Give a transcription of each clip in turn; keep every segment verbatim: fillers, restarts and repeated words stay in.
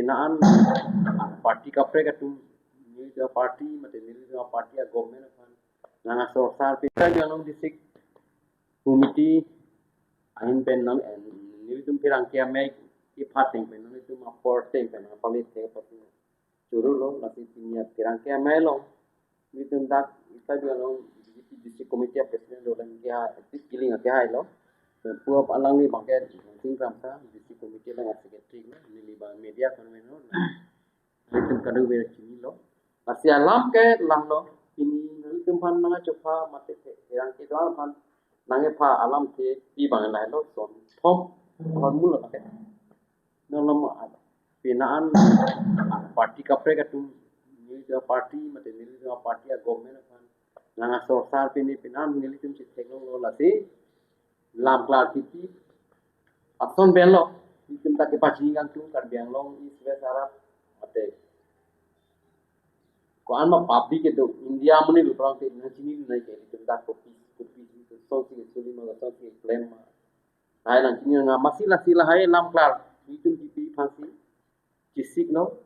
An party kaprek atum, nelitum party mate nelitum party a government aphan nang asor sar pi, Karbi Anglong District Committee ahin pen nang, eh, nelitum pherangke amei kepateng pen nelitum apor teng pen nang pali teng pasi churu lo, lasi pini pherangke amei lo. Nelitum dak ita juga long B J P District Committee a President lo, lang ke ha, etik kiling ke hai lo. Puap alangli bangke Sing Kramsa, District Committee lang a Secretary lo, neli bang media convener lo. Nelitum kadu ber chini lo. Lasi alam ke lang lo, pini nelitum aphan nang chopha mate pherangke do-an aphan nang epha alam ke pi bang lai lo, son thom, hormu lo ke. Nang lo ma, pini an party kaprek atum, nelitum party mate nelitum party a government aphan nang asor sar pini, pini an nelitum si theklong lo, lasi lam klar kipi ason pen lo. Nelitum ta kepachini kangtung Karbi Anglong East West arat mate ko-an ma public kedo India amonit lo, pherangke nang chinidun nai ke, nelitum ta kopi kopi kosonsi suli ma, kosonsi klem ma, hai nang chinidun nang, masi lasi lahai lam klar nelitum kipi aphansi chesik lo.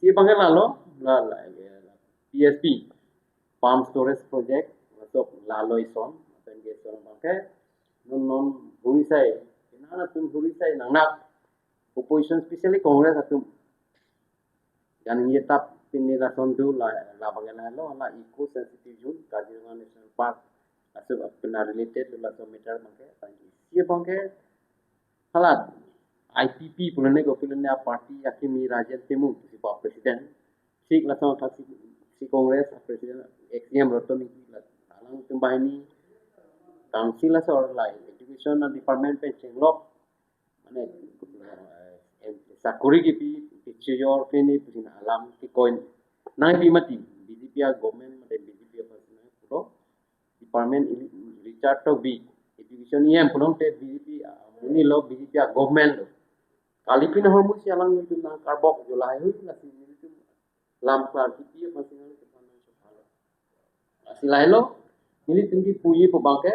Isi bang ke lalo, la, la, la, P S P, Pump Storage Project, masuk lalo ison, pen ke ison bang ke, non non hurisai, kena na tum hurisai nang nak, opposition, especially Congress atum. Yang ye tap pini lason do la, la bang ke lalo, la eco sensitive zone, Kaziranga National Park, masuk pena related lason matter bang ke, isi bang ke, hala I P P pulo ne, kopilo ne, a party akimi Rajen Timung si pa president. Sik lason thak si, si Congress a president, ex C M Roton Engti la, alangtum banghini council asor la education a department pen chenglok, mane, eh, sakori kipi, picture pini pusin alam ke coin nang pi mati, B J P a government mate B J P a president pulo department ili-, Richard Tokbi, education E M pulote B J P, ah, amonit lo, B J P a government lo. Kali pini hormu si alanglitum nang karbok jo lahai hui, lasi nelitum lam klar kipi aphansi nelitum aphan nang chopha lo. Lasi lahai lo, nelitum kipuji pu bang ke,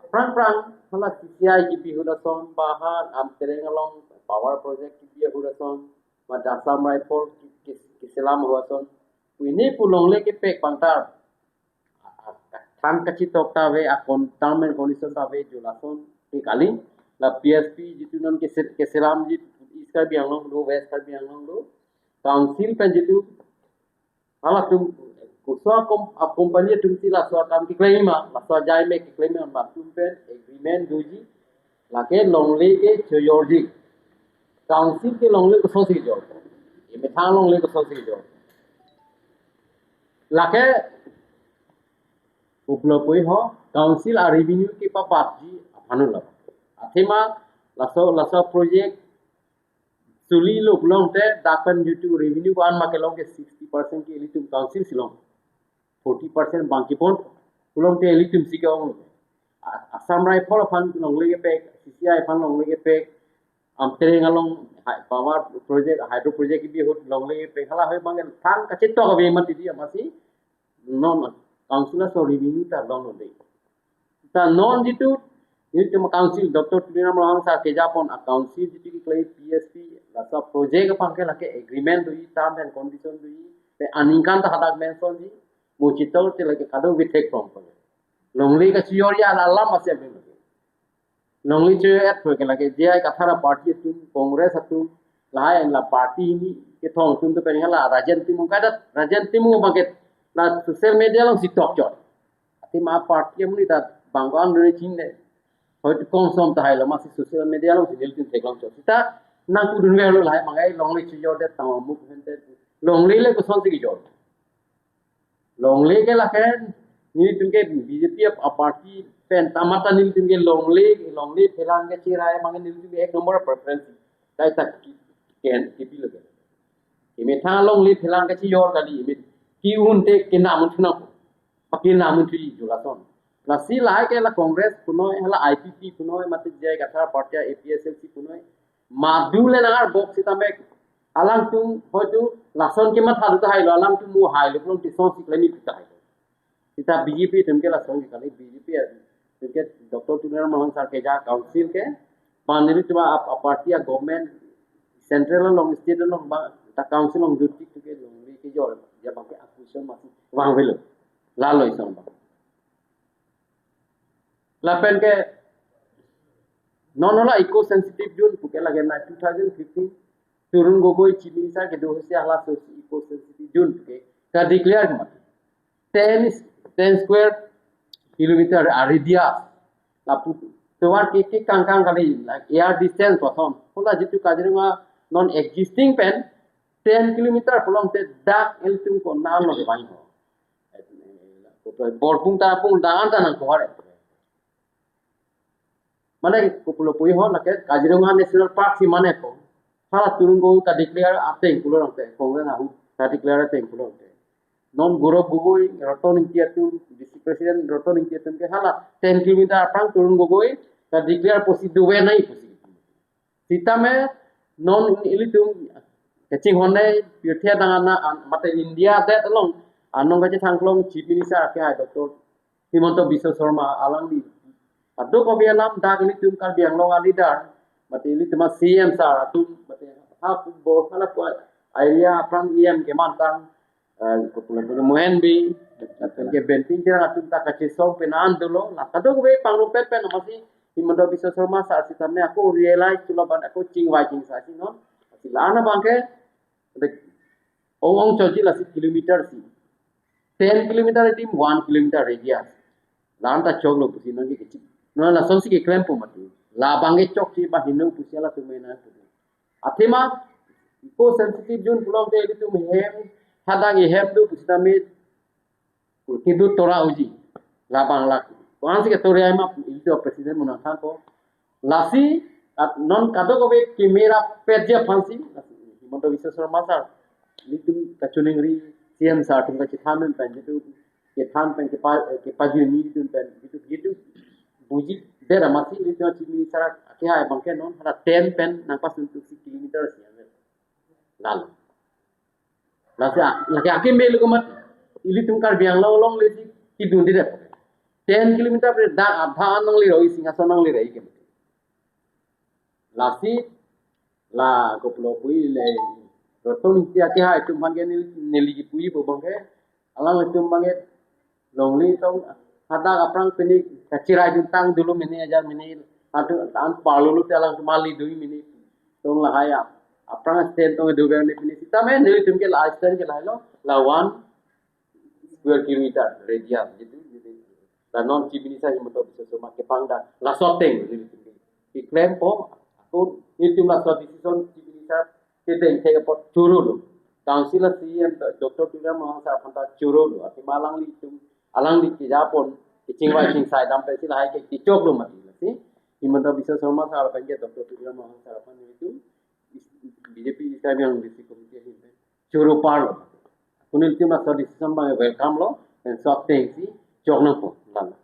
prang prang, hala C C I kipi ahut ason, Baha, Amtereng along power project kipi ahut ason, ma Assam Rifle ki, ki, keselam ahut ason, pini pu longle kepek bang ta, a, a, thang kachetok ta ave, a kon-, term and condition ta ave, jo lason ke kali, la P S P jitu non kese-, keselamji East Karbi Anglong do, West Karbi Anglong do, council pen jitu, halatum, koso a kom-, a company atum si laso akam keklem ma, laso ajai me keklem ma, latum pen agreement doji, lake longle ke chojorji. Council ke longle kosonsi jor? Emethang longle kosonsi jor? Lake uplo pui ho, council a revenue kepapatji aphan lo. Athema laso, laso project suli lo pulote, dak pen jitu revenue ko-an ma kelong ke, sixty percent ke ilitum council si long, forty percent bang kepon pulote ilitum si ke-ong. A-, Assam Rifle aphan longle kepek, C C I aphan longle kepek, Amtereng along hy-, power project, hydro project kipi ahut longle kepek, hala hoi bang thang kachetok ave mati di, amatsi non council aso revenue ta longlo de. Ta non jitu, nelitum council, Doctor Tuliram Ronghang sir kejapon a council jitu keklem P S P, laso project aphan ke lake agreement doji, term and condition doji, pe aningkan ta hadak mention ji, mo chetok te lake kado we take from project. Longle kachojorji alam masih abeng lake. Longle chojor-et pu ke lake J I Kathar a party atum, Congress atum, lahai la party hini kethom atum tu pen hala Rajen Timung kadat, Rajen Timung bangket la social media alongsi tokchot. Athema party amonit ta bang ko-an dun chinine. Hoitu kongsom tahai lo, amatsi social media alongsi nelitum theklongchot. Sita nang kudun ve lo lahai bang ai longle chojordet tang amuk hente. Longle le kosonsi kejor? Longle ke lake nelitum ke B J P a party pen ta mata nelitum ke longle, longle phelang kachirai bang nelitum ke ek number preference. Kaita ki, ki, kipi lo ke. Emethang longle phelang kachijor kali, eme ki-un te kena mun thunang. Pakena mun thuji jo lason. Lasi lahai ke la Congress punoi, hala I P P punoi, mate J I Kathar party, A P H L C punoi, madu le nang karbok sitame alangtum hoitu lason kematha do tahai lo, alangtum mo hai lo pulote kosonsi klem pi tahai lo. Sita B J P atum ke lason ke kali, B J P atum ke Doctor Tuliram Ronghang sir keja council ke Pan nelitum a, a party a government, central along, state along, ba ta council along duty ke longle kejor, ya bang ke a question masi vangvelo. Lalo ison bang. Lapen ke non hala eco sensitive zone puke lake na two thousand fifteen Tarun Gogoi Chief Minister kedo si halaso eco sensitive zone puke ka declare mati. Ten, ten square kilometer a radius. Lapu tovar ke ke kangkang kali, like, air distance koson. Hala jitu Kaziranga non existing pen ten kilometer pulote dak ilitum konatlo kevang ho. Borpung ta pung dangan ta nangkevang. Mane kopilo puji ho, lake Kaziranga National Park si mane ko. Hala Tarun Gogoi ta declare ateng pulo rangte, Congress ahu ta declare ateng pulo rangte. Non Gaurav Gogoi, Ratan Engti atum, D C President Ratan Engti atum ke hala ten kilometer aphrang Tarun Gogoi ta declare pusi duve nai pusi. Sitame non ilitum kachinghon nai pirthe adang ana, an, mate India adet along anong kachethang kelong Chief Minister akehai Doctor Himanta Biswa Sarma alangli. Kadokave alam dak ilitum Karbi Anglong a leader, mate ilitum a C M sir atum, mate ha bor hala pu area aphrang E M kemantang, eh, kopilo pulo Mohan Bey, lapen ke Benting Terang atum ta kachesong pen an dolo, la kadokave pangrumpet pen masi Himanta Biswa Sarma sir sitame ako realize tu laban ako chingvai chingsai si non. Lasi la-an abang ke, dek, ong ong choji lasi kilometer si. Ten kilometer itim one kilometer radius. La-an ta choklo pusi non ke kechip. Non lason si keklempo mati. Labang ke chokche ba heno pusi halatum mena pusi. Athema eco sensitive zone pulote ilitum hem, hadak ihem do pusitame kedo tora uji. Labang lak. Ko-an si ketora ma ilitum president mo nangthanpo. Lasi at non kadokave kemera petji aphansi, lasi Himanta Biswa Sarma sir, ilitum kachiningri, C M sir atum kachethan pen jitu kethan pen kepa, kepajirmi atum pen jitu jitu buji dera masi ilitum Chief Minister akehai abang ke non hala ten pen nangpasun tuksi kilometer si ave. Lalo. Lasi a, lake akeme lo ke mati. Ilitum Karbi Anglong longle si kidun di dep. Ten kilometer pen dak adha nangli roi, Singhason nangli roi ke mati. Lasi la kopilo puji le Ratan Engti akehai atum aphan ke neli, neli kipuji pu abang ke, alanglitum abang ke longle tong hadak aphrang pini kachirai dun tang dulu mini aja mini atu an parlulu te alangtum ali dui mini tong lahai a. Aphrang stand tong dui mini sitame nelitum ke la stand ke lahelo, la one square kilometer radius jitu, jitu. La non Chief Minister Himanta Biswa Sarma kepangdak laso ateng nelitum ke keklempo, ako nelitum laso decision Chief Minister kedeng thek apot choro lo. Council a C M Doctor Tuliram Ronghang sir aphan ta choro lo. Athema alanglitum, alangli kejapon, kechingvai chingsai dam pensi lahai ke kechoklo mati. Lasi Himanta Biswa Sarma sir aphan ke Doctor Tuliram Ronghang sir aphan nelitum B J P East Karbi Anglong District Committee ahin pen choro parlo. Ako nelitum laso decision abang welcome lo, pen laso ateng si chok nangpo. Lalo.